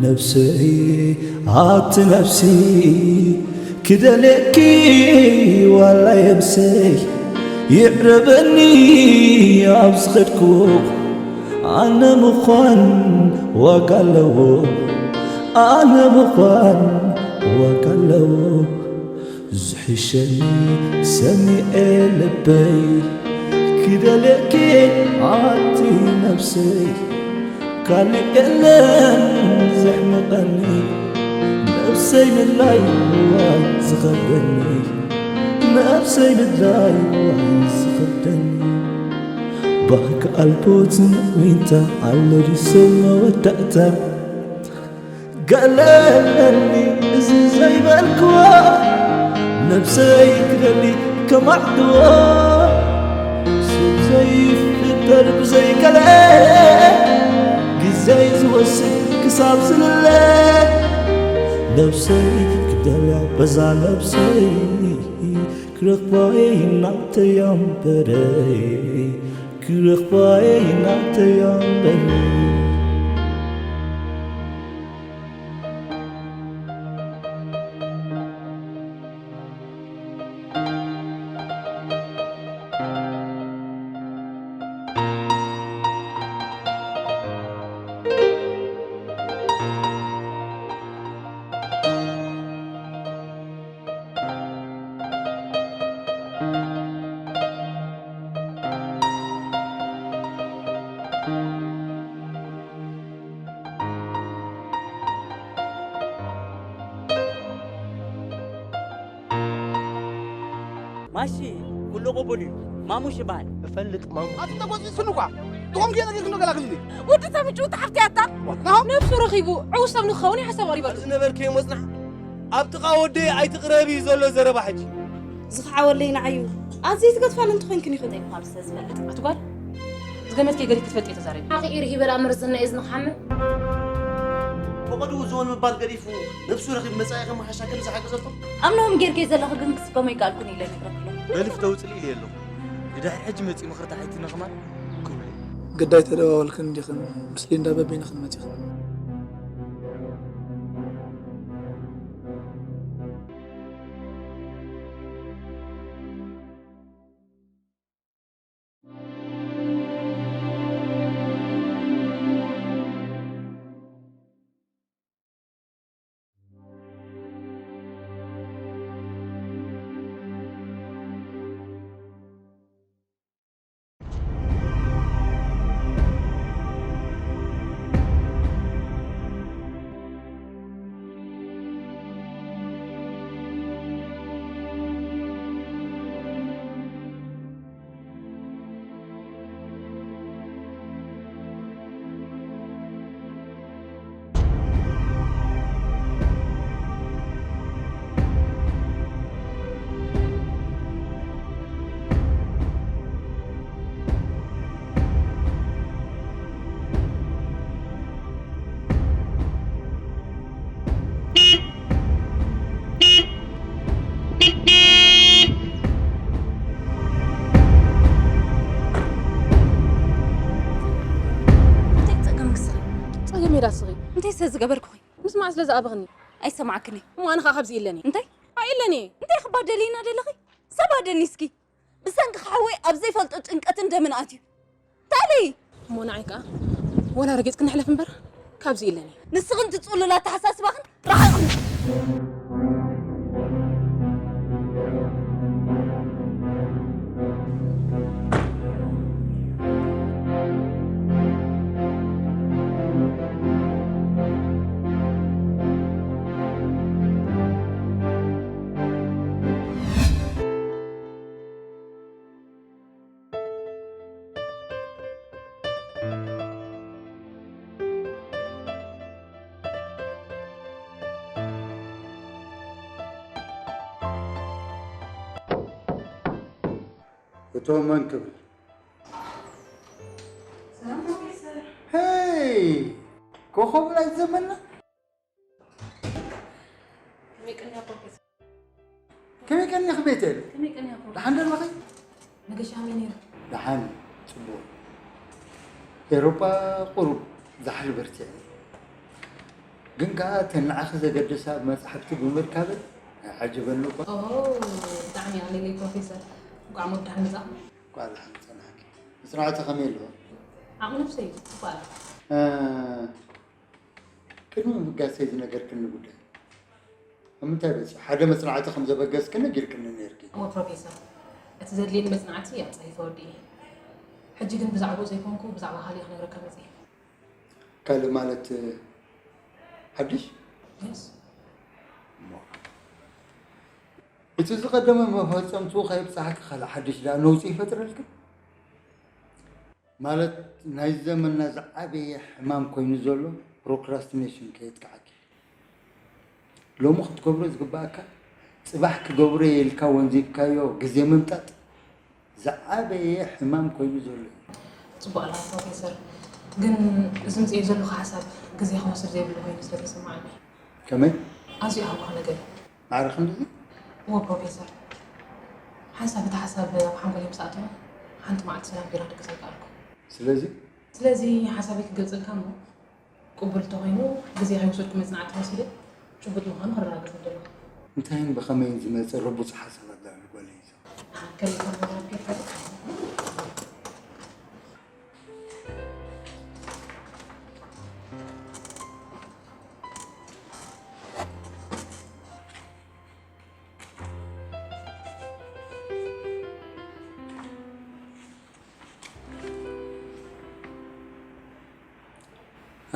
ነብሰይ ኣቲ ነብሲ ክደልየኪ ዋላ የብሰይ ይዕረበኒ ኣብ ዝኸድኩ ኣነ ምዃን ዋጋ ኣለዎ ኣነ ምዃን ዋጋ ኣለዎ ዝሕሸኒ ሰሚዐ ልበይ ክደልየኪ ኣቲ ነብሰይ ካልእ የለን ዘሕምቐኒ ነብሰይ ምድላይ ዋይ ዝኸብደኒ ነብሰይ ምድላይ ዋይ ዝኸብደኒ ባህኪ ኣልቦ ዝምዊንታ ኣሎ ድዩ ሰብ መወዳእታ ገለኒ እዚ ዘይበልክዎ ነብሰይ ክደሊ ከማዕድዎ ሰብ ዘይፍጠር ብዘይገለ ግዜ ዝወስድ ክሳብ ዝልለ ነብሰይ ክደልያ በዛ ነብሰይ ክረኽባይ ናተያ እምበረይ ክረኽባይ ናተያ እምበረይ ማሺ ኩሉ ቅቡል እዩ። ማሙሽ ይበሃል። እፈልጥ ማሙ። ኣቲ ተጎጺ ስንኳ ድኾም ጌና ጌት ነው ገላግልኒ። ወዲ ተምጭው ተሓፍቲ ኣታ ናሆም ነብሱ ረኺቡ ዕውሳብ ንክኸውን ይሓሳብ ቀሪበሉ። ዝነበርክዮ መጽናሕ ኣብ ጥቓ ወደይ ኣይትቕረቢ ዘሎ ዘረባ ሕጂ። ዝኸዓ ወለይ ንዓዩ ኣዝዩ ትገድፋኒ እንተኾይንክን ይኽእል። ዘይምዃኑ ስለ ዝፈልጥ። ኣቲ ጓል ዝገመትክዮ ገዲፍ ክትፈልጥ እየ ተዛሪበ። ሓቒ ኢር ሂበላ መርዝና እየ ዝንኽሓምም። ፈቐድኡ ዝወን ምባል ገዲፉ ነብሱ ረኺቡ መጻኢ ከመሓሻ ከም ዝሓገዘቶ። ኣምነዎም ጌርክዮ ዘለኺ ግን ክስከሞ ኣይከኣልኩን ኢለ ይነግረክሎ። በሊ ፍተው ጽልኢ ኢለዮ ኣለኹ። ንድሕሪ ሕጂ መጺኡ ምኽሪ ተሓቲትኒ ከማን ክብሉ። ግዳይ ተደዋወልክን ዲኽን ምስ ሊንዳ በበይንኽን መጺኽን? እንታይ ስኺ እንታይ ስለ ዝገበርኩኺ ምስማዕ ስለ ዝኣበኽኒ ኣይሰማዕክኒ እሞ ኣነ ከዓ ካብዚ ኢለኒ እንታይ ኣይለኒ እንታይ ክባደለይና ደለኺ ሰባደኒ እስኪ ብሰንኪ ሓወይ ኣብ ዘይፈልጦ ጭንቀትን ደምን ኣትዩ ታበይ እሞ ንዓይ ከዓ ወላ ረጊፅክኒ ሕለፍ እምበር ካብዚ ኢለኒ ንስኽን ትፅሉል ኣተሓሳስባኽን ርሓቕኒ እቶ መን ክብል ሄይ ኮኾብ ናይ ዘመንና ከመይ ቀኒኺ ቤተል ደሓን ደለኺ ደሓን ፅቡቕ ኤሮጳ ቁሩብ ዛሕሊ በርቲዐ ግን ከኣ እተን ንዓኺ ዘገድሳ መጻሕፍቲ ብምርካበይ ኣይዓጀበኒ እኳ። ኦሆ፣ ብጣዕሚ ኣለለይ ፕሮፌሰር። እንቋዕ ሞት ደሓን መጻእኩም። እንቋዕ ደሓን ጸናሕኪ። መጽናዕቲ ከመይ ኣለዎ? ዓቕሚ ነብሰይ ጽቡቕ ኣሎ። እ፣ ቅድሚ ምብጋሰይ ዝነገርክኒ ጉዳይ ኣብ ምንታይ በጺሑ? ሓደ መጽናዕቲ ከም ዘበገስኪ ነጊርክኒ ነይርኪ። እወ ፕሮፌሰር፣ እቲ ዘድልየኒ መጽናዕቲ ኣብጻዩ ተወዲኡ። ሕጂ ግን ብዛዕባኡ ዘይኮንኩ ብዛዕባ ካልእ ክነግረካ መጺኤ። ካልእ ማለት ሓድሽ? የስ። እሞ እቲ ዝቐደመ መፈጸምትኡ ከየብጻሕኪ ካልእ ሓድሽ ደኣ ነውጺ ይፈጥረልኪ? ማለት ናይ ዘመንና ዝዓበየ ሕማም ኮይኑ ዘሎ ፕሮክራስቲኔሽን ከየጥቅዓኪ። ሎሚ ክትገብሮ ዝግባኣካ ጽባሕ ክገብሮ እየ ኢልካ ወንዚፍካዮ ግዜ ምምጣጥ ዝዓበየ ሕማም ኮይኑ ዘሎ እዩ። ጽቡቕ ኣላ ፕሮፌሰር፣ ግን እዚ ምጽኤ ዘለኹ ሓሳብ ግዜ ክወስድ ዘይብሉ ኮይኑ ስለ ተሰማዓኒ። ከመይ? ኣዝዩ ሃጓ ነገር እዩ። ማዕረ ክንድዚ? እወ ፕሮፌሰር፣ ሓንሳብ እቲ ሓሳብ ኣብ ሓንጎለይ ምስ ኣተወ ሓንቲ መዓልቲ ሰላም ቢራ ድቅስ ኣይከኣልኩ። ስለዚ? ስለዚ ሓሳበይ ክገልጸልካ እሞ ቅቡል እንተኾይኑ ግዜ ከይወሰድኩ መጽናዕቲ ወሲደ ጭቡጥ ምዃኑ ከረጋግጽ ደለኹ። እንታይን ብኸመይን ዝመጸ ረቡጽ ሓሳባት ዝኣሉ ጓለይ እዛ። ከመይ ከም ጌርካ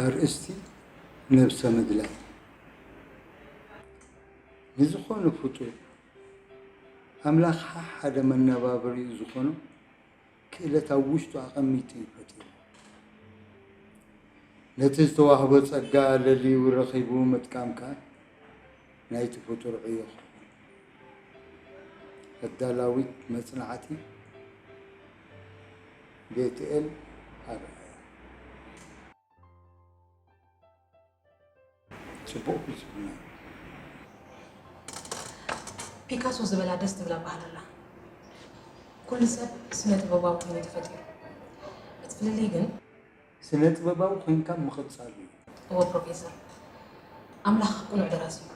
ኣርእስቲ ነብሰ ምድላይ። ንዝኾነ ፍጡር ኣምላኽ ሓደ መነባብሪኡ ዝኾኖ ክእለት ኣብ ውሽጡ ኣቐሚጡ እዩ ፈጢሩ። ነቲ ዝተዋህቦ ጸጋ ለልዩ ረኺቡ ምጥቃም ከኣ ናይቲ ፍጡር ዕዮ ክኸውን። ኣዳላዊት መጽናዕቲ ቤትኤል ኣርኣያ። ጽቡቕ ፍልስፍና እዩ። ፒካሶ ዝበላ ደስ ትብል ኣበሃህላ ኣላ። ኩሉ ሰብ ስነ ጥበባዊ ኮይኑ ተፈጢሩ። እቲ ፍልልይ ግን ስነ ጥበባዊ ኮይንካ ምቕጻል እዩ። እወ ፕሮፌሰር፣ ኣምላኽ ቅኑዕ ደራሲ እዩ።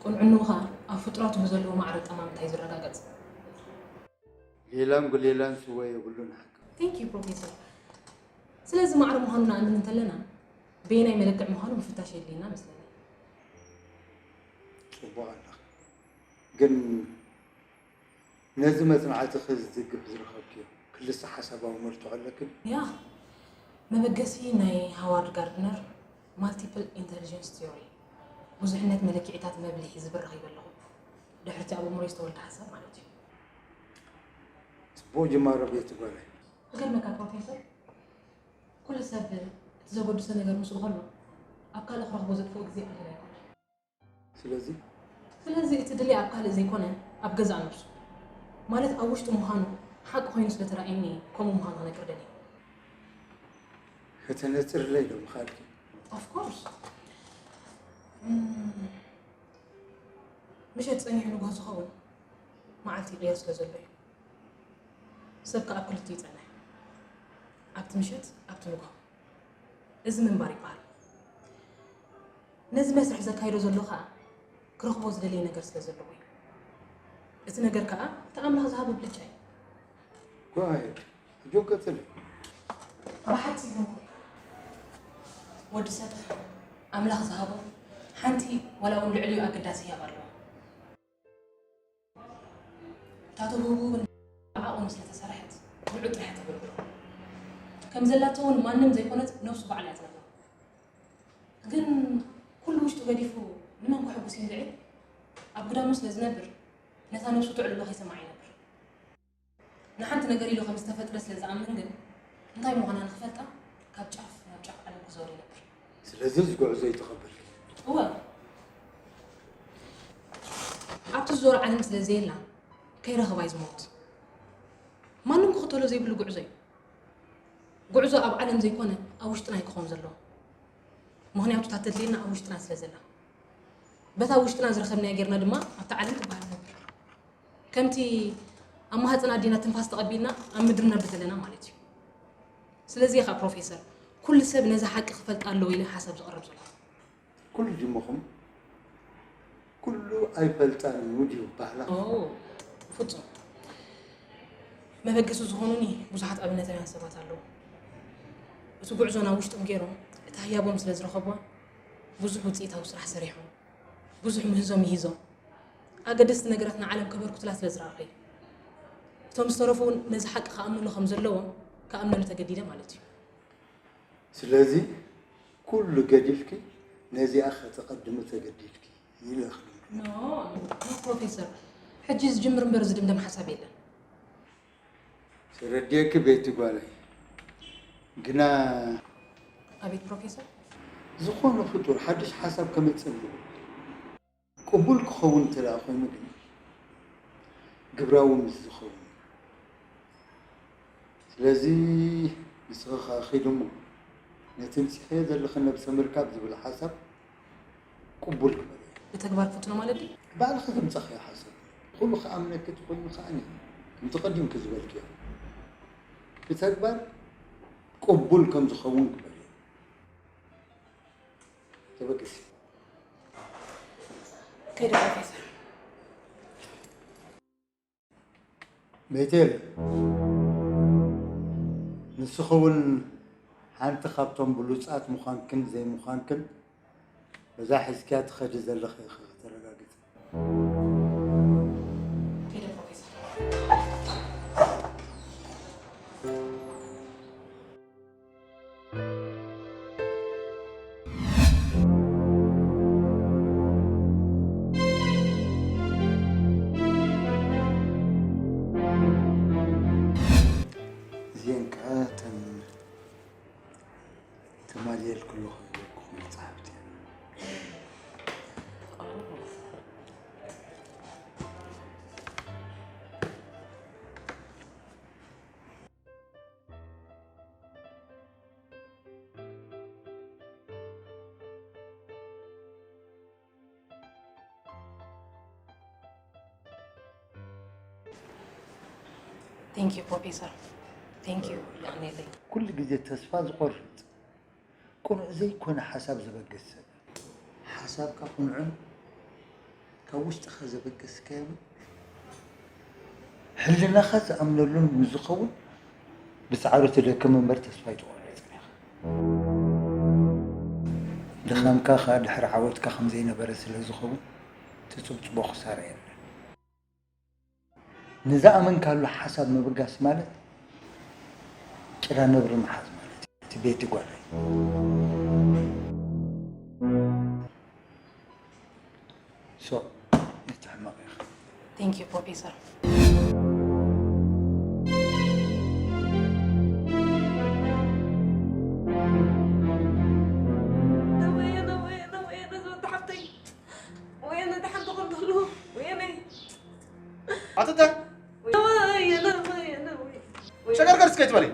ቅንዕንኡ ኸኣ ኣብ ፍጡራቱ ብዘለዎ ማዕረ ኣጠማምታ እዩ ዝረጋገጽ። ሌላን ጉሌላን ስወ የብሉን ሓካ። Thank you ፕሮፌሰር። ስለዚ ማዕረ ምዃኑ ንኣምን እንተለና በየናይ መለክዕ ምዃኑ ምፍታሽ የድልየና መስለኒ። ጽቡቕ ኣለኺ። ግን ነዚ መጽናዕትኺ ዝድግፍ ዝረኸብክዮ ክልሰ ሓሳባዊ መርትዖ ኣለኪ ድዩ? ያ፣ መበገሲ ናይ ሃዋርድ ጋርድነር ማልቲፕል ኢንተሊጀንስ ቲዮሪ፣ ብዙሕነት መለክዒታት መብልሒ ዝብል ረኺበ ኣለኹ። ድሕርቲ ኣብ ኣእምሮይ ዝተወልደ ሓሳብ ማለት እዩ። ጽቡቕ ጅማሮ ቤቲ ጓለይ። ክገርመካ ፕሮፌሰር፣ ኩሉ ሰብ እቲ ዘገድሶ ነገር ምስኡ ከሎ ኣብ ካልእ ክረኽቦ ዘጥፍኦ ግዜ ቀሊል ኣይኮነን። ስለዚ ስለዚ እቲ ድልያ ኣብ ካልእ ዘይኮነ ኣብ ገዛእ ነብሱ፣ ማለት ኣብ ውሽጡ ምዃኑ ሓቂ ኮይኑ ስለ ተራእየኒ ከምኡ ምዃኑ ክነግር ደልየ። ከተነጽርለይ ዶ ምኻድኪ? Of course። እም፣ ምሸት ጸኒሑ ንግሆ ዝኸውን መዓልቲ ይቕየር ስለ ዘሎ እዩ። ሰብ ከኣ ኣብ ክልቲኡ ይጸንሕ። ኣብቲ ምሸት፣ ኣብቲ ንግሆ። እዚ ምንባር ይበሃል። ነዚ መስርሕ ዘካይዶ ዘሎ ከኣ ክረኽቦ ዝደለየ ነገር ስለ ዘለዎ እዩ። እቲ ነገር ከኣ እቲ ኣምላኽ ዝሃቦ ብልጫ እዩ። Go ahead. ሕጂ ቀጽሊ። ብሓጺሩ ወዲ ሰብ ኣምላኽ ዝሃቦ ሓንቲ ዋላ እውን ልዕሊኡ ኣገዳሲ ህያብ ኣለዎ። እታ ተውህቡ ግን ብዓቕሙ ስለ ተሰርሐት ንዑ ጥራሕ ተገልግሎ። ከም ዘላቶ እውን ማንም ዘይኮነት ነብሱ ባዕላ እያ ትነግሮ። ግን ኩሉ ውሽጡ ገዲፉ ንመን ከሐጉስ እዩ ዝልዒ? ኣብ ግዳሙ ስለ ዝነብር ነታ ነብሱ ትዕልሎ ከይሰማዕ ይነብር። ንሓንቲ ነገር ኢሉ ከም ዝተፈጥረ ስለ ዝኣምን ግን እንታይ ምዃና ንኽፈልጣ ካብ ጫፍ ናብ ጫፍ ዓለም ክዞር ይነብር። ስለዚ እዚ ጉዕዞ እዩ ተቐበልኪ? እወ። ኣብቲ ዝዞሮ ዓለም ስለ ዘየላ ከይረኸባ እዩ ዝሞት። ማንም ክኽተሎ ዘይብሉ ጉዕዞ እዩ። ጉዕዞ ኣብ ዓለም ዘይኮነ ኣብ ውሽጥና እዩ ክኸውን ዘለዎ። ምኽንያቱ እታ ተድልየና ኣብ ውሽጥና ስለ ዘላ። በታ ውሽጥና ዝረኸብናያ ጌርና ድማ ኣብታ ዓለም ክበሃል ነብር። ከምቲ ኣብ ማህፀን ኣዴና ትንፋስ ተቐቢልና ኣብ ምድሪ ነብር ዘለና ማለት እዩ። ስለዚ እየ ከዓ ፕሮፌሰር ኩሉ ሰብ ነዚ ሓቂ ክፈልጥ ኣለዎ ኢለ ሓሳብ ዘቕርብ ዘለኹ። ኩሉ ጅምኹም ኩሉ ኣይፈልጣን እዩ ድዩ ባህላ? ኦ፣ ፍጹም። መበገሲ ዝኾኑኒ ብዙሓት ኣብነታውያን ሰባት ኣለዉ። እቲ ጉዕዞ ናብ ውሽጦም ገይሮም፣ እቲ ህያቦም ስለ ዝረኸብዋ፣ ብዙሕ ውጽኢታዊ ስራሕ ሰሪሖም፣ ብዙሕ ምህዞ ምሂዞም፣ ኣገደስቲ ነገራት ንዓለም ከበርክቱላ ስለ ዝረኣኹ እዩ። እቶም ዝተረፉ እውን ነዚ ሓቂ ክኣምኑሉ ከም ዘለዎም ክኣምነሉ ተገዲደ ማለት እዩ። ስለዚ ኩሉ ገዲፍኪ ነዚኣ ከተቐድሚ ተገዲድኪ ኢለ ክብል። ኖ፣ ኖ ፕሮፌሰር፣ ሕጂ ዝጅምር እምበር ዝድምደም ሓሳብ የለን። ተረዲኤኪ ቤቲ ጓለይ። ግና ኣቤት ፕሮፌሰር። ዝኾነ ፍጡር ሓድሽ ሓሳብ ከመፅእ ኣለዎ። ቅቡል ክኸውን እንተ ደኣ ኮይኑ ግን ግብራዊ ምስ ዝኸውን እዩ። ስለዚ ንስኺ ኸኣ ኺዲ እሞ ነቲ ምጺኽዮ ዘለኺ ነብሰ ምርካብ ዝብል ሓሳብ ቅቡል ግበርዮ። ብተግባር ክፍትኖ ማለት ድዩ? ባዕልኺ ዘምጻኽዮ ሓሳብ ኩሉ ክኣምነኪ እቲ ኮይኑ ከኣ ከምቲ ቀዲምኪ ዝበልክዮ ብተግባር ቅቡል ከም ዝኸውን ግበርዮ። ተበገሲ። ከይደ ፕሮፌሰር። ቤቴል፣ ንስኺ እውን ሓንቲ ካብቶም ብሉጻት ምዃንክን ዘይምዃንክን በዛ ሒዝክያ ትኸዲ ዘለኺ ኢኺ ከተረጋግጺ። ከይደ ፕሮፌሰር። እዚአን ከዓ እተን ተማልየልኩ ኣለኹ ዝበልኩኹም መፃሕፍቲ እየን። Thank you ፕሮፌሰር። Thank you የቐንየለይ። ኩሉ ግዜ ተስፋ ዝቖርጽ ቅኑዕ ዘይኮነ ሓሳብ ዘበግስ ሰብ። ሓሳብካ ቅኑዕን ካብ ውሽጥኻ ዘበገስካዮን ሕልናኻ ዝኣምነሉን ምስ ዝኸውን ብጻዕሩ ትደክም እምበር ተስፋ ኣይትቖርጽን ኢኻ። ድኻምካ ኸኣ ድሕሪ ዓወትካ ከም ዘይነበረ ስለ ዝኸውን ትጽብጽቦ ክሳራ የለን። ንዝኣመንካሉ ሓሳብ ምብጋስ ማለት ጭራ ነብሪ ምሓዝ ማለት እዩ። እቲ ቤቲ ጓለይ። ሶ፣ ይትሕመቕ ኢኻ። Thank you ፕሮፌሰር። ወየነ፣ ወየነ፣ ወየነ፣ ዝወዲ ሓፍተይ። ወየነ፣ ደሓን ትኾን ዶ ኣለኹ? ወየነ። ኣትተ። ወየነ፣ ወየነ፣ ወየነ። ሸገርገር እስከ ይትበሊ።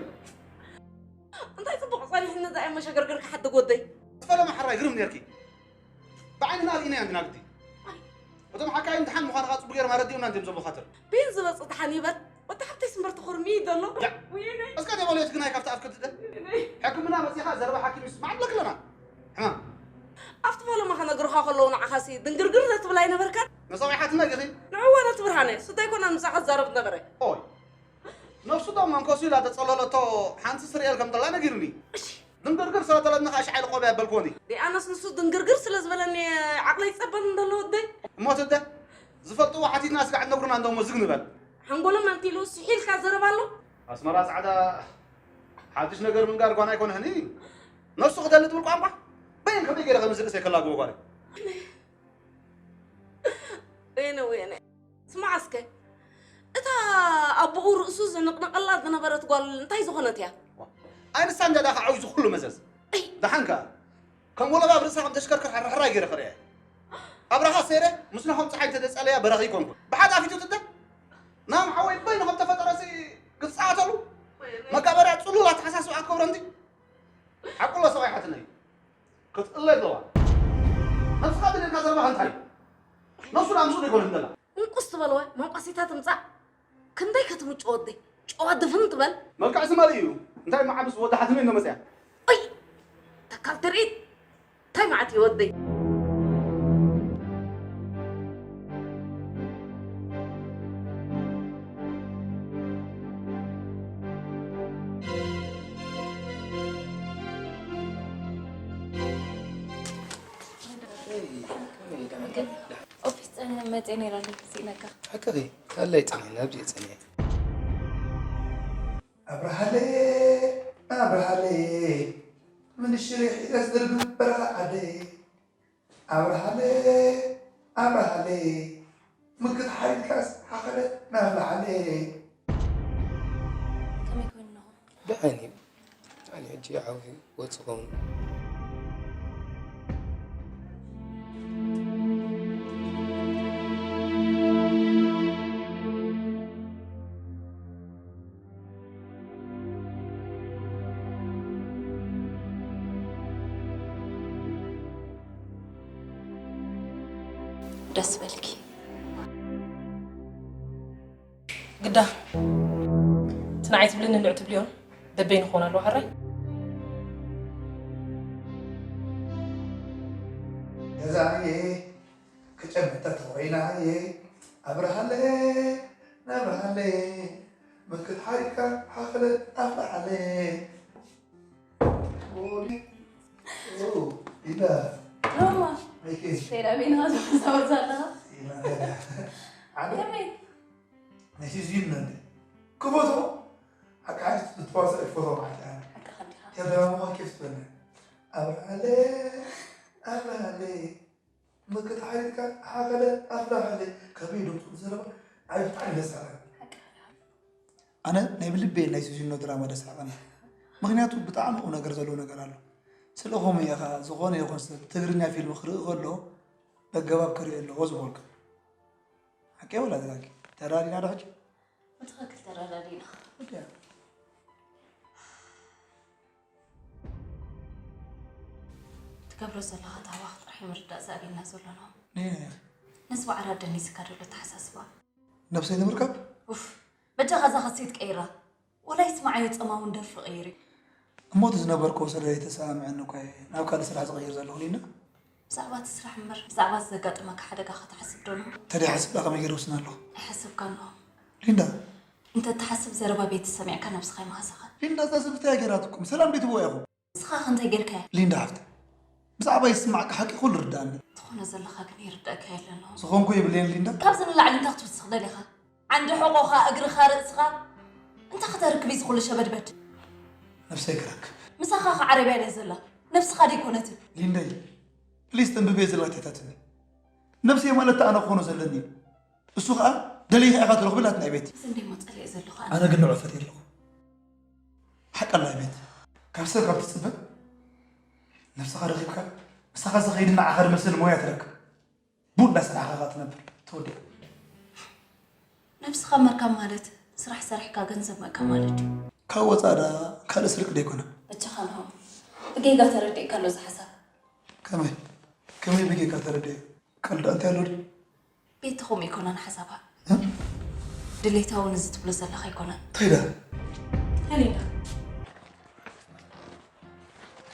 እንታይ ጽቡቕ ጸኒሕኒ እዛ እያ መሸገርገር ክሓድግ ወደይ። ትፈለመ ሓራይ ግርም ኔርኪ። ብዓይንና ርኢናያ እንዲና ግዲ። እቶም ሓካይም ድሓን ምዃንኻ ጽቡቕ ገይሮም ኣረዲኡና እንድዮም ዘብሉኻ ተር። ቤን ዝበጽእ ድሓን ይበል። ወዲ ሓብተይ ስምበር ተኾርሚ እዩ ዘሎ። ያ። ወይነይ። እስከ ደይ በልዮት ግናይ ካብቲ ኣፍ ክትደ። ሕክምና መጺኻ ዘረባ ሓኪም ይስማዕ ኣለክ ኣለና። ሕማም። ኣብቲ ፈለማ ክነግርኻ ከለዉ ንዓኻሲ ድንግርግር ዘትብል ኣይነበርካን። ንሰብኣይ ሓትነይ ዲኺ? ንዕወ ነቲ ብርሃነ ስደይ ኮነ ምሳኻ ዝዛረብ ነበረ። ኦይ። ነፍሱ ዶ መንኮሱ ኢላ ተጸለለቶ ሓንቲ ስርኤል ከም ዘላ ነጊሩኒ። እሺ። ድንግርግር ስለ ተለኒ ከዓ ሽዓይ ልቆብ ያበልክዎኒ። ዲኣነስ ንሱ ድንግርግር ስለ ዝበለኒ ዓቕለይ ይጸበል እንደሎ ወደይ። እሞ ትደ ዝፈልጥዎ ሓቲትና ስጋዕ ነግሩና እንደሞ ዝግ ንበል። ሓንጎሎም ኣንቲሉ ስሒልካ ዘረባ ኣሎ። ኣስመራ ጻዕዳ ሓድሽ ነገር ምንጋር ጓና ኣይኮነህኒ። ነሱ ክደሊ ትብል ቋንቋ በይን ከመይ ገይረ ከም ዝርእሰ ከላግቦ ጓና። ወይነ ወይነ ስማዕ እስከ እታ ኣቦኡ ርእሱ ዝንቕነቐላ ዝነበረት ጓል እንታይ ዝኾነት እያ? ኣይ ንሳ እንድያ ዳኻ ዓብዩ ዝኹሉ መዘዝ። ኣይ። ደሓን ከኣ ከም ወለባ ኣብ ርእሳ ከም ተሽከርክር ሕርሕራይ ገይረ ክርእያ እየ። ኣብራኻ ሰይረ ምስናኹም ፀሓይ እንተደይፀለያ በራኺ ኣይኮንኩን። ብሓጣፊቱ ትደ ናም ሓወይ በይኑ ከም ተፈጠረሲ ክትፀኣተሉ መጋበርያ ፅሉል ኣተሓሳስባ ክገብረ እንዲ ሓቁሎ ሰብኣይ ሓትነይ ክትእለ ኣለዋ። ነብስኻ ድሌልካ ዘለኻ እንታይ እዩ? ነብሱ ደኣ ምስኡ ዘይኮነ እንደላ። እንቁስ ዝበለወ መንቋሲታ ትምጻእ። ክንደይ ከትምጭ ወደይ። ጨዋ ድፍን ትበል። መልክዕ ስመል እዩ። እንታይ መዓብስ ወዲ ሓትነይ እንዶ መፅያ። ኦይ! ተካል ትርኢት። እንታይ መዓት እዩ ወደይ። ኦፊስ መፅእ ነይረ ስኢነካ። ሓቂ ካልኣይ ፀኒሐ ናብዚ ፀኒሐ። ኣብርሃለይ ኣብርሃለይ ምንሽር ሒዘስ ድርብ በረኻ ዓደይ ኣብርሃለይ ኣብርሃለይ ምክት ሓሪድካስ ሓኸለ ናብ ላዕለይ። ከመይ ኮይኑ ኣለኹ? ደሓን እዩ። ደሓን እዩ። ሕጂ ዓው ወፂ ኸውን። ደስ በልኪ። ግዳ እቲ ንዓይ ትብልኒ ንዕ ትብልዮ በበይ ንኾን ኣለዎ ሕራይ። ገዛየ ክጨምተ ተወይናየ ኣብርሃለየ ናብርሃለየ ምክት ሓሪካ ሓኸለ ኣፍልሓለየ ኦሊ ኦ ኢላ ሮማ መይኬ ሌላ ቤና ተዛወዝ ኣለኻ። ዓደ ከመይ ናይ ሲዚን ነንደ ክፎቶ ኣቃሽ ትትዋሰ ክፎቶ ማለት ኣነ ሓቅኻ እንዲኻ። ተዳሞ ኬፍ ትበነ ኣብርሃለ ኣብርሃለ ምክት ሓሪካ ሓኸለ ኣፍልሓለ ከመይ ድምፁ ዘረባ ዓይ ብጣዕሚ ደስ ኣለ። ኣነ ናይ ብልቤ ናይ ሲዚኖ ድራማ ደስ ኣቐኒ። ምኽንያቱ ብጣዕሚ ቁም ነገር ዘለዎ ነገር ኣሎ። ስለኹም እየ ኸዓ ዝኾነ ይኹን ሰብ ትግርኛ ፊልም ክርኢ ከሎ በገባብ ክርኢ ኣለዎ ዝበልኩ። ሓቀይ ወላ ተጋጊ? ተራዲና ዶ ሕጂ? ብትኽክል ተረዳዲና። ወዲያ። ትገብሮ ዘለኻ ታዋኽ ጥራሕ ምርዳእ ዝኣበየና ዘሎ ነው። ነይ ነዚ ባዕላ ደኒስካ ዘሎ ተሓሳስባ ነብሰይ ንምርካብ ኡፍ በጃኻ እዛ ካሴት ቀይራ ወላ ይስማዓዮ ጸማውን ደርፊ ቀይሪ እሞ እቲ ዝነበርክዎ ስለ ዘይተሰማምዐኒ እኮ እየ ናብ ካልእ ስራሕ ዝቕይር ዘለኹ ሊና። ብዛዕባ እቲ ስራሕ እምበር ብዛዕባ እዚ ዘጋጠመካ ሓደጋ ክትሓስብ ዶ ነው? ተደይ ሓስብላ ከመይ ገይረ ውስን ኣለኹ። ኣይሓሰብካ ኣለኹ። ሊንዳ እንተ ትሓስብ ዘረባ ቤቲ ሰሚዕካ ነብስኻ ይመሃሰኻ። ሊንዳ እዛ ሰብ እንታይ ገይራትኩም? ሰላም ዶ ትብልዋ ኢኹም? ንስኻ ከ እንታይ ጌርካያ? ሊንዳ ሓፍተይ ብዛዕባ ይስማዓካ ሓቂ ኩሉ ይርድኣኒ። ትኾኖ ዘለኻ ግን ይርድኣካ የለን። ዝኾንኩ የብለይን ሊንዳ። ካብዚ ንላዕሊ እንታይ ክትውስኽ ደሊኻ? ዓንዲ ሕቖኻ፣ እግርኻ፣ ርእስኻ እንታይ ከተርክብ እዩ እዚ ኩሉ ሸበድበድ? ነብሰይ ክረክብ። ምሳኻ ከ ዓረብያ ድያ ዘላ? ነብስኻ ደይኮነትን? ሊንደይ ፕሊስ ተንብብየ ዘለዋ ተሕታትኒ። ነብሰይ ማለት ኣነ ክኾኖ ዘለኒ እዩ። እሱ ኸኣ ደሊኻ ኢኻ ትረኽቦ ኢላትና እያ ቤቲ። እዚ እንድየ እሞ ጸሊኤ ዘለኹ ኣነ። ኣነ ግን ንዕኡ ፈትየ ኣለኹ። ሓቂ ኣላ እያ ቤቲ። ካብ ሰብ ካብ ትጽበ ነብስኻ ረኺብካ ምሳኻ ዝኸይድን ንዓኻ ዝመስል ሞያ ትረክብ። ቡን እንዳሰራሕኻ ትነብር ተወዲኣ። ነብስኻ ምርካብ ማለት ስራሕ ሰሪሕካ ገንዘብ ምእካብ ማለት ድዩ? ካብ ወጻኢ ደኣ ካልእ ስርቂ ዶ ኣይኮነን? በጃኻ ንሆ ብጌጋ ተረዲእካ ኣሎ እዚ ሓሳብ። ከመይ ከመይ ብጌጋ ተረዲኤ? ቀልዲ እንታይ ኣሎ ድዩ? ቤቲ ከምኡ ኣይኮነን ሓሳባ። ድሌታ እውን እዚ ትብሎ ዘለኻ ኣይኮነን። እንታይ ደኣ? ሄሌና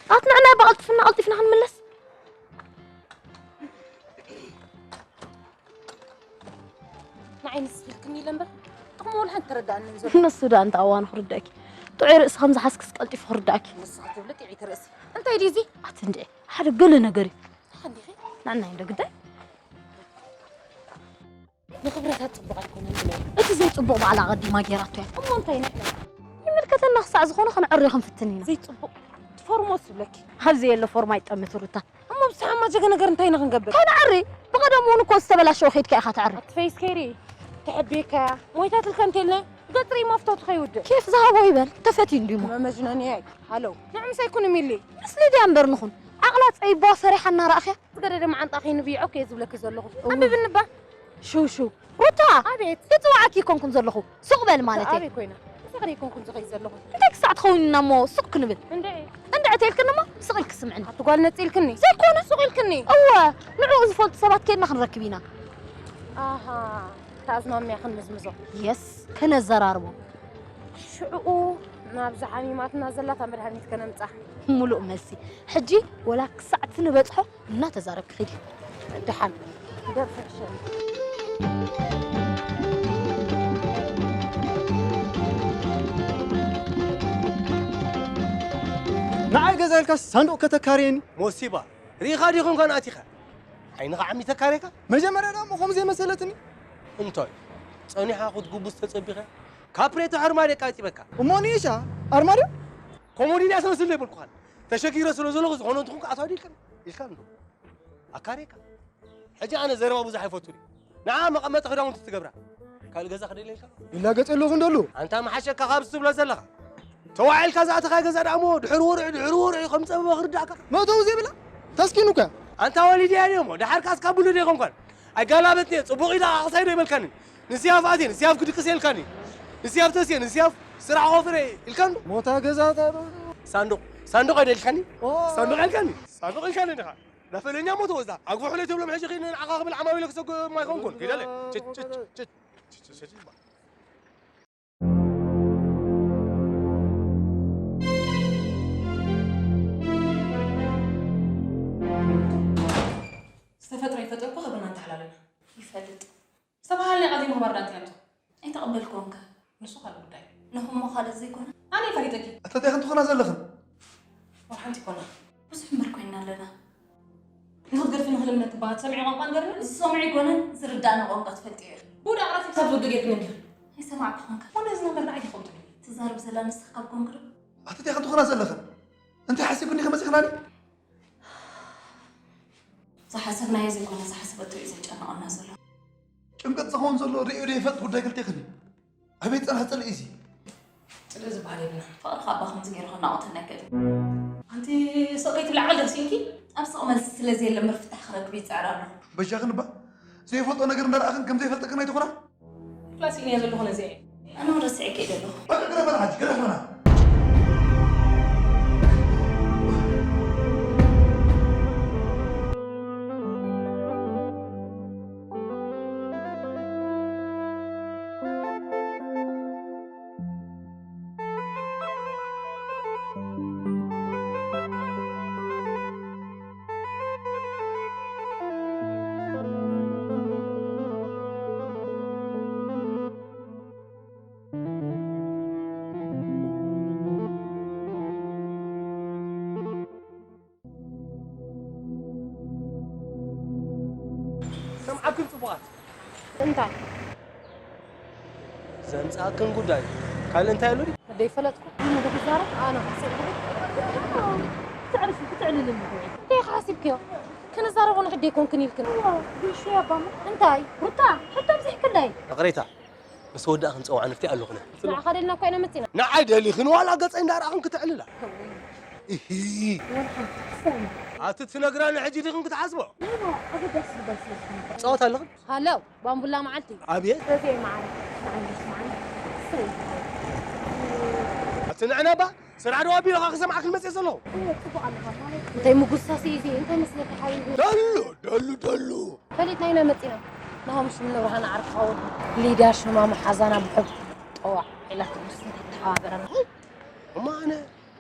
ኣትንዕና ብቐልጥፍና ቀልጢፍና ክንምለስ። ንዓይ ንስለክኒ ኢለ እምበር ጥቕሙ ወላ ሓንቲ ተረዳእኒ ዘሎ። ንሱ ደኣ እንተ ኣዋኑ ክርዳእኪ። ጥዑይ ርእሲ ከም ዝሓዝክስ ቀልጢፉ ክርዳእኪ። ንስኺ ትብሊ ጥዕይቲ ርእሲ። እንታይ ድዩ እዚ? ኣቲ እንድዒ ሓደ ገለ ነገር እዩ። ደሓን ዲኺ? ንዕናይ እንዶ ግዳይ። ንኽብረታ ጽቡቕ ኣይኮነን ኢለ። እቲ ዘይጽቡቕ ባዕላ ኣቐዲማ ጌራቶ እያ። እሞ እንታይ ንሕና? ይምልከተና ክሳዕ ዝኾነ ከነዕርዮ ክንፍትን ኢና። ዘይጽቡቕ ትፈርሞ ዝብለኪ። ኣብዚ የለ ፎርማ ይጠምት ሩታ። እሞ ብሰሓማ ጀገ ነገር እንታይ ኢና ክንገብር? ከነዕሪ። ብቐደም እውን እኮ ዝተበላሸወ ኬድካ ኢኻ ተዕሪ። ኣቲ ፈይስ ከይሪ ተሐቢካ ሞይታትልካ እንተልና ገጽሪ መፍቶ ትኸይውድ። ኬፍ ዝሃቦ ይበል ተፈትዩ እንዲሞ። መመጅነኒ ኣይ ሃሎ ንዕምሰ ኣይኩን ሚሊ። ምስ ሊድያ እምበር ንኹን ዓቕላ ጸይባ ሰሪሓ እናረኣኽያ። ዝገደደ መዓንጣ ከይንብይዖ እኮ እየ ዝብለኪ ዘለኹ። እው። ኣንብብኒ እባ። ሽው ሽው። ሩታ! ኣቤት። ይጽውዓኪ ኣይኮንኩን ዘለኹ። ሱቕ በል ማለተይ። ኣበይ ኮይና? ምሳኺ ደይኮንኩን ዝኸይድ ዘለኹ። እንታይ ክሳዕ ትኸውን ኢና እሞ ሱቕ ክንብል? እንድዒ። እንድዒ ተይልክኒ እሞ ስቕ ኢልኪ ስምዕኒ። ኣቲ ጓል ነጺልክኒ። ዘይኮነ። ሱቕ ኢልክኒ። እወ። ንዕኡ ዝፈልጡ ሰባት ኬድና ክንረክብ ኢና። ኣሃ። ተኣዝማሚያ ክንምዝምዞ። የስ። ከነዘራርቦ። ሽዕኡ ናብዛ ሓሚማትና ዘላ እታ መድሃኒት ከነምጻ። ምሉእ መልሲ። ሕጂ ወላ ክሳዕ እቲ ንበጽሖ እናተዛረብኪ ኺዲ። ደሓን። ደርፊ ሕሸኒ። ንዓይ ገዛ ኢልካስ ሳንዱቕ ከተካርየኒ? ሞሲባ፣ ርኢኻ ዲኹም ከን ኣቲኻ? ዓይንኻ ዓሚተካ ሬካ? መጀመርያ ደኣ እሞ ከምዚ የመሰለትኒ። እንታይ? ጸኒሓ ክትጉብዝ ተጸቢኻ? ካፕሬቶ ኣርማድዮ ኣቃጺበካ። እሞ ንእሻ ኣርማድዮ? ኮሞዲን እያ ትመስል ዘይበልኩኻን። ተሸጊረ ስለ ዘለኹ ዝኾነ እንትኹን ክኣትዋ ድዩ ኢልካን? ኢልካን ዶ? ኣካሬካ። ሕጂ ኣነ ዘረባ ብዙሕ ኣይፈቱን እዩ። ንዓ መቐመጢ ክዳውንቲ ትገብራ። ካልእ ገዛ ክደልየልካ? ይላገጽ ኣለኹ እንደሉ። ኣንታ መሓሸካ ካብዚ ትብሎ ዘለኻ። ተዋዒልካ ዝኣተኻ ገዛ ደኣ እሞ ድሕሪ ወርዒ ድሕሪ ወርዒ ከም ጸበባ ክርዳእካ። መእተዊ ዘይብላ ተስኪኑ እኮ እያ። ኣንታ ወሊድያ ድየ እሞ ደሓር ካስ ካብ ብሉ ዶ ይኾንኳን? ኣይጋላበጥንየ ጽቡቕ ኢላ ኣቕሳይ ዶ ይበልካኒ? ንስያፍ ኣትየ ንስያፍ ክድቅስ የልካኒ። ንስያፍ ተስየ ንስያፍ ስራሕ ኾፍረ ኢልካን ዶ? ሞታ ገዛ ሳንዱቕ ሳንዱቕ ኣይደልካኒ? ሳንዱቕ ኢልካኒ? ሳንዱቕ ኢልካኒ ዲኻ? ዳፈለኛ ሞቶ ወዛ ኣግፍሑ ለይ ተብሎም ሕጂ ኺድ ንዓኻ ክብል ዓማዊለ ክሰጉ ማይኮንኩን ኪዳለ ዝተፈጥሮ ይፈጠርኩ ክብርና እንተሓላለና ይፈልጥ ዝተባሃልና ቃል ዘይምኽባር ዳ እንታይ ኣምፅኦ ኣይተቐበልክዎን ከ ንሱ ካልእ ጉዳይ ንኹሞ ካልእ ዘይኮነ ኣነ ይፈሊጠኪ ኣታ እንታይ ክንትኾና ዘለኽን ወር ሓንቲ ይኮና ብዙሕ እምበር ኮይና ኣለና ንኽትገድፊ ንኽልምነኪ እባ ትሰምዒ ቋንቋ ንገርኒ ዝሰምዖ ኣይኮነን ዝርዳእኒ ቋንቋ ትፈልጥዮ ኢኺ ብውዳ ቃላት ክሳብ ዝወዱ ጌርክኒ እንዲኺ ኣይሰማዕኩኽን ከ ኮነ እዚ ነገር ንዓይ ይኸብዱ ትዛረብ ዘላ ንስኺ ካብ ኮንኪ ዶ ኣታ እንታይ ክትኾና ዘለኽን እንታይ ሓሲብክኒ ከመፂኽናኒ ዝሓሰብናዮ ዘይኮነ ዝሓሰበቶ እዩ ዘጨንቐና ዘሎ ጭንቀት ዝኸውን ዘሎ ርእዮ ዶ ይፈልጥ ጉዳይ ክልቴኽን እዩ ኣበይ ጸንሐ ጽልኢ እዚ? ጽልኢ ዝበሃል የብልና። ፍቕሪ ኻባ ከምዚ ገይሩ ከናቑተና ኣይክእልን። ኣንቲ ስቕ ከይትብሊ ዓቕሊ ተሲእንኪ? ኣብ ስቕ መልሲ ስለ ዘየለ እምበር ፍታሕ ክረክብ ይጽዕር ኣለኹ። በጃኽን እባ ዘይፈልጦ ነገር እንዳረኣኽን ከም ዘይፈልጠክን ኣይትኾና? ክላስ እኒኣ ዘለኹ ነዚኣ እየ። ኣነ እውን ረሲዐ ከይደ ኣለኹ። በቃ ግደፈና ሕጂ ግደፈና። ሰምዓክን ጽቡቓት እንታይ ዘምጻእክን ጉዳይ ካልእ እንታይ ኣሎ ድዩ? ደይፈለጥኩ ኣነ ዶ ክዛረብ ኣነ ክስእ ትዕርፊ ትዕልልኒ እንታይ ሓሲብክዮ? ክንዛረቦ ንሕደይ ኮንክን ኢልክን። ብሹ ያባሙ እንታይ ሩታ ሕቶ ኣብዚሕክለይ። ይቕሬታ ምስ ወዳእኽን ጸውዓ ንፍትያ ኣለኹነ። ንዓኻ ደልና እኮ ኢና መጺና። ንዓይ ደሊኽን ዋላ ገጸይ እንዳረኣኽን ክትዕልላ። እሂ። ኣቲ ትነግራኒ ሕጂ ዲኽን ክትሓስቦ? ጸወታ ኣለኽን? ሃለው ባምቡላ መዓልቲ። ኣብየት። በዚ ማዕረ ስምዓኒ ስምዓኒ። ኣቲ ንዕነባ ስራሕ ዶ ኣቢለኻ ክሰምዓክን መጽየ ዘለኹ? እንታይ ምጉሳስ እዩ እዚ እንታይ መስለካ ሓቢቢ? ደሉ ደሉ ደሉ። ፈሊጥና ኢና መጺና። ንሃሙሽ ንብርሃን ዓርኪ ኸውን። ሊድያ ሽማ መሓዛና ብሕብ ጠዋዕ ኢላ ትምስል ተሓባበረና። እሞ ኣነ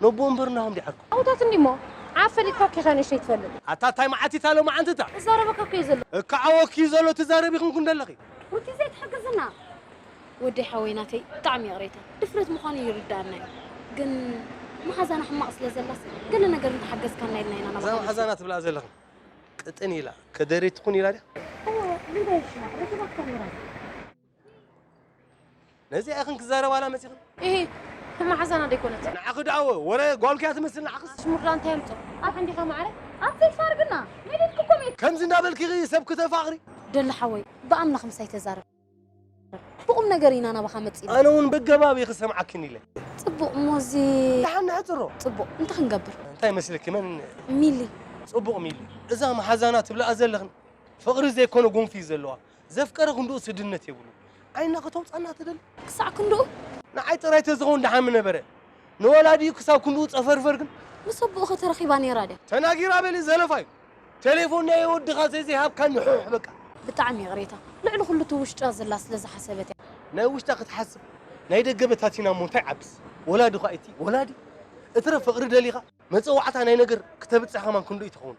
ነቦ እምበር ናሆም ዲዓርኩ። ኣውታት እንዲሞ ዓብ ፈሊጥካ ኪኻ ንእሽተይ ትፈልጥ። ኣታ ታይ መዓት ይታ ሎማዓንቲ እታ። እዛረበካ እኮ እዩ ዘሎ። እካ ዓወኪ እዩ ዘሎ ትዛረቢ ክንኩ እንደለኺ። ሩቲ ዘይትሕግዝና። ወደይ ሓወይ ናተይ ብጣዕሚ ይቕሬታ ድፍረት ምዃኑ ይርዳኣና እዩ ግን መሓዛና ሕማቕ ስለ ዘላስ ገለ ነገር እንተሓገዝካና ኢልና ኢና እዛ ናባኻ መሓዛና ትብላ ዘለኽን ቅጥን ኢላ ከደረይ ትኹን ኢላ ድያ? እወ ሊዳ ይሽማ ረኪባካ ምራይ ነዚኣ ኢኽን ክዛረባላ መጺኽን? እሂ፣ መሓዛና ደይኮነት። ንዓኺ ደኣ ወረ ጓልኪ እያ ትመስል ንዓኽስ። ሽሙርዳ እንታይ ኣምጾ? ኣብ ዓንዲኻ ማዕረ? ኣብ ዘይፋርግና! መሊጥኪ እኮ መሊጥኪ! ከምዚ እንዳበልኪ ኢኺ ሰብ ክተፋቕሪ? ደሊ ሓወይ፣ ብኣምላኽ ምሳይ ተዛረብ። ብቑም ነገር ኢና ናባኻ መጺና። ኣነ እውን በገባብ ኢኺ ሰምዓክን ኢለ። ጽቡቕ እሞ እዚ ደሓን ንሕጽሮ። ጽቡቕ፣ እንታይ ክንገብር? እንታይ መስለኪ? መን? ሚሊ። ጽቡቕ ሚሊ። እዛ መሓዛና ትብልኣ ዘለኽን ፍቕሪ ዘይኮነ ጎንፊ እዩ ዘለዋ። ዘፍቀረ ክንድኡ ስድነት የብሉን። ዓይና ከተውፅኣና ትደሊ? ክሳዕ ክንድኡ? ንዓይ ጥራይ ተዝኸውን ደሓን ምነበረ። ንወላዲኡ ክሳብ ክንድኡ ፀፈርፈር ግን? ምስ ኣቦኡ ከተረኺባ ነይራ ድያ? ተናጊራ በሊ ዘለፋ እዩ። ቴሌፎን ናይ ወድኻ ዘይዘይሃብካኒ ሑሕ በቃ። ብጣዕሚ ይቕሬታ። ልዕሊ ኩሉ እቲ ውሽጣ ዘላ ስለ ዝሓሰበት እያ። ናይ ውሽጣ ክትሓስብ ናይ ደገ በታቲና እሞ እንታይ ዓብስ? ወላዲ ኳ እቲ ወላዲ። እትረፍ ፍቕሪ ደሊኻ? መጸዋዕታ ናይ ነገር ክተብጽሕ ከማን ክንድኡ እዩ ትኸውን።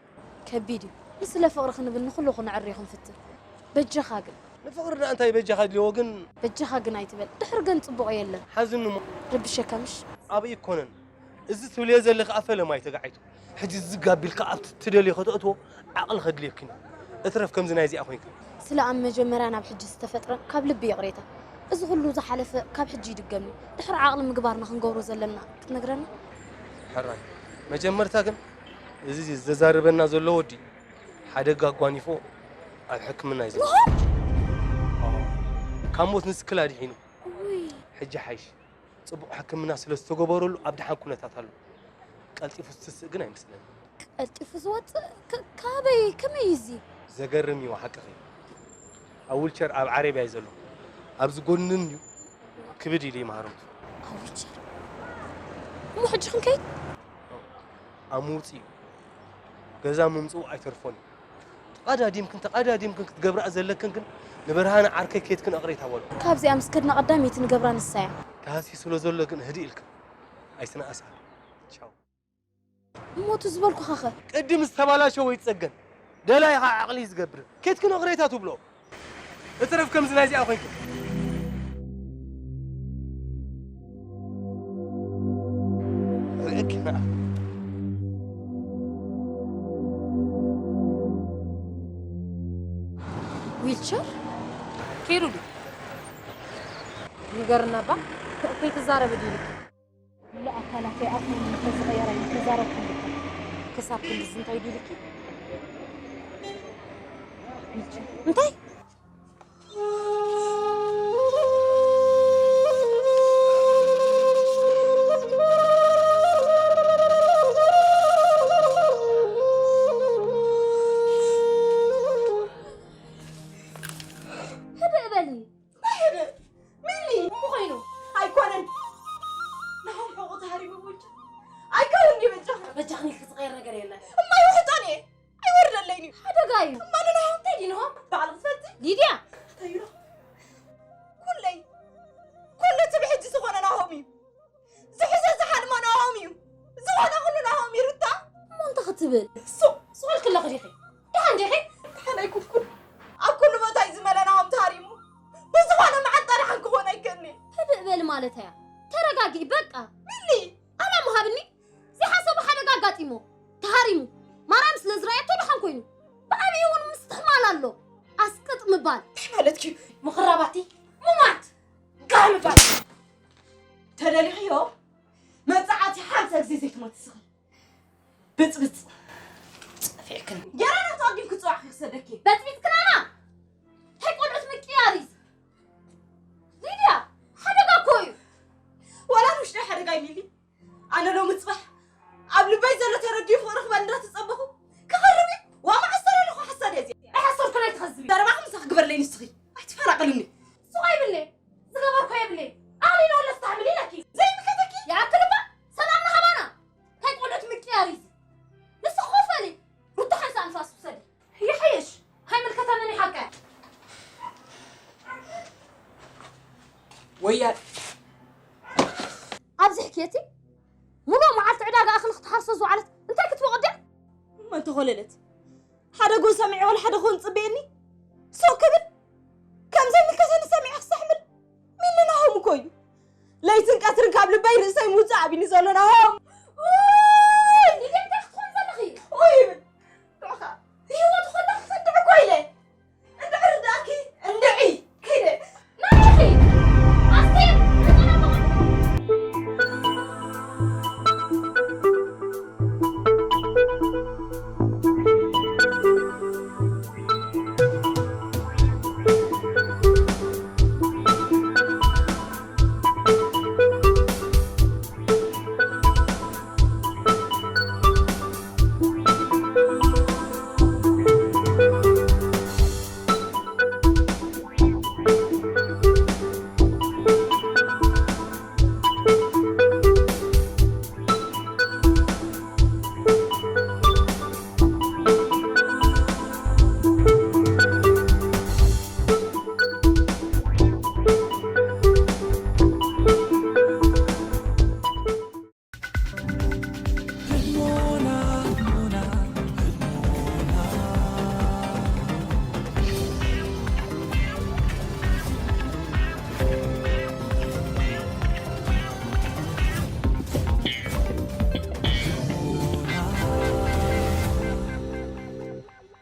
ከቢድ እዩ። ንስለ ፍቕሪ ክንብል ንኹሉ ክነዕሪ ክንፍትን። በጃኻ ግን። ንፍቕሪ ደኣ እንታይ በጃኻ ድልዎ ግን። በጃኻ ግን ኣይትበል። ድሕሪ ግን ጽቡቕ የለን። ሓዝኒ እሞ። ረብሸካ ምሽ? ኣበይ ይኮነን። እዚ ትብልዮ ዘለኺ ኣፈለማ እዩ ተጋዒቱ። ሕጂ ዝግ ኣቢልካ ኣብቲ ትደልዮ ከተእትዎ ዓቕሊ ከድልየኪ እዩ። እትረፍ ከምዚ ናይዚኣ ኮይንካ። ስለ ኣብ መጀመርያ ናብ ሕጂ ዝተፈጥረ ካብ ልቢ ይቕሬታ። እዚ ኩሉ ዝሓለፈ ካብ ሕጂ ይድገም እዩ። ድሕሪ ዓቕሊ ምግባርና ክንገብሮ ዘለና ክትነግረና? ሕራይ መጀመርታ ግን እዚ ዘዛርበና ዘሎ ወዲ ሓደጋ ኣጓኒፎ ኣብ ሕክምና እዩ ዘሎ። ካብ ሞት ንስክል ኣድሒኑ። ሕጂ ሓይሽ ጽቡቕ ሕክምና ስለ ዝተገበረሉ ኣብ ደሓን ኩነታት ኣሎ። ቀልጢፉ ዝትስእ ግን ኣይመስለኒ። ቀልጢፉ ዝወፅእ ክ- ካበይ ከመይ እዩ እዚ? ዘገርም እዩ ሓቅኺ። ኣብ ዊልቸር ኣብ ዓረብያ እዩ ዘሎ። ኣብዚ ጎንን እዩ ክብድ ኢሉ ይመሃረምቱ። ኣብ ዊልቸር እሞ ሕጂ ክንከይድ? ኣብ ምውፅ እዩ። ገዛ ምምፅኡ ኣይተርፎን እዩ። ተቓዳዲምክን ተቓዳዲምክን ክትገብርኣ ዘለክን ግን ንብርሃነ ዓርከይ ኬትክን ኣቕሬታ በሎ። ካብዚኣ ምስ ከድና ቀዳመይቲ ንገብራ ንሳ እያ። ተሃስዩ ስለ ዘሎ ግን ህድእ ኢልካ ኣይትነኣሳ። ቻው። እሞ እቲ ዝበልኩኻኸ? ቅድም ዝተባላሸወ ይፀገን። ደላይ ኸዓ ዓቕሊ እዩ ዝገብር። ኬትክን ኣቕሬታ ትብሎ። እትረፍ ከምዚ ናይዚኣ ኮይንክን። ርእኪ ንዓ። ዊልቸር? ከይሩ ድዩ? ንገርና እባ። ከይትዛረቢ ድዩ ኢልኪ? ኩሉ ኣካላተይ ኣፍ ምልክት ዝቐየረ እዩ ተዛረብኩ። ክሳብ ክንድዚ እንታይ ድዩ ኢልኪ? እንታይ? ህድእ በሊ። ናይ ህድእ ሚሊ ምኾይኑ ኣይኮነን። ናሆም ሕቑ ተሃሪሙ ብውጭ ኣይከውን እዩ በጃ። በጃኽን ኢልኪ ዝቐየር ነገር የለን። እማይ ውሕጣን እየ ኣይወርደለይን እዩ። ሓደጋ እዩ። እማ ንናሆም እንታይ ድዩ ናሆም ባዕሉ ክትፈልጢ? ሊድያ። እንታይ እዩ ናሆም? ኩለይ ኩሉ እቲ ብሕጂ ዝኾነ ናሆም እዩ። ዝሕዞ ዝሓልሞ ናሆም እዩ። ዝኾነ ኩሉ ናሆም እዩ ሩታ። እሞ እንታይ ክትብል? ሱቕ ሱቕ ኢልኪ ኣለኺ ዲኺ? ደሓን ዲኺ? ደሓን ኣይኮንኩን። ኣብ ኩሉ ቦታ እዩ ዝመለ ናሆም ተሃሪሙ። ብዝኾነ መዓልቲ ደሓን ክኾን ኣይክእልን እየ። ህድእ በሊ ማለተያ። ተረጋጊ በቃ። ሚሊ! ኣላ ምሃብኒ ዘይሓሰቦ ሓደጋ ኣጋጢሞ ተሃሪሙ ማርያም ስለ ዝረኣየቶ ደሓን ኮይኑ ብዓብዪ እውን ምስትሕማል ኣሎ ኣስቅጥ ምባል እንታይ ማለትኪ እዩ ምኽራባቲ ሙማት ጋህ ምባል ተደሊኽዮ መብፅዓቲ ሓምሳ ግዜ ዘይትሞቲ ስኺ ብፅብፅ ፀፊዕክን ገና ናብቲ ኣዲም ክፅዋዕኪ ክሰደኪ በፅቢት ክናና ታይ ቆልዑት ምቅያር እዩ ሊድያ ሓደጋ እኮ እዩ ዋላ ንውሽጢ ሓደጋ ይሚሊ ኣነ ሎሚ ፅባሕ ኣብ ልበይ ዘሎ ተረዲኡ ፍቕሪ ክበል እንዳተፀበኹ ክኸርብ እዩ ዋ መዓስ ተረለኹ ሓሳድ እየ እዚኣ ኣይሓሰብኩን ኣይትኸዝቢ ዘረባኺ ምሳኺ ግበርለይ ንስኺ ኣይትፈራቕልኒ ሱቕ ኣይብለይ ዝገበርኩ የብለይ ኣቕሊለ ወለ ስታሕምሊ ኢለኪ ዘይምልከተኪ ይኣክል እባ ሰላም ንሃባና እንታይ ቆልዑት ምቅያር እዩ ንስኺ ኮፈሊ ሩታ ሓንሳ ኣንፋስ ውሰዲ ይሓይሽ ኣይምልከተንን እዩ ሓቀ ወያ ኣብዚ ሕክየቲ ሙሉእ መዓልቲ ዕዳጋ እኽሊ ክትሓርሶ ዝወዓለት እንታይ ክትበቕ ድያ እማ እንተኾለለት ሓደ ጎን ሰሚዐ ወላ ሓደ ክኸውን ፅበየኒ ሱቕ ክብል ከም ዘይምልከተኒ ሰሚዐ ክስተሕምል ሚሊ ናሆም እኮ እዩ ለይትን ቀትርን ካብ ልበይ ርእሰይ ምውፃእ ኣቢኒ ዘሎ ናሆም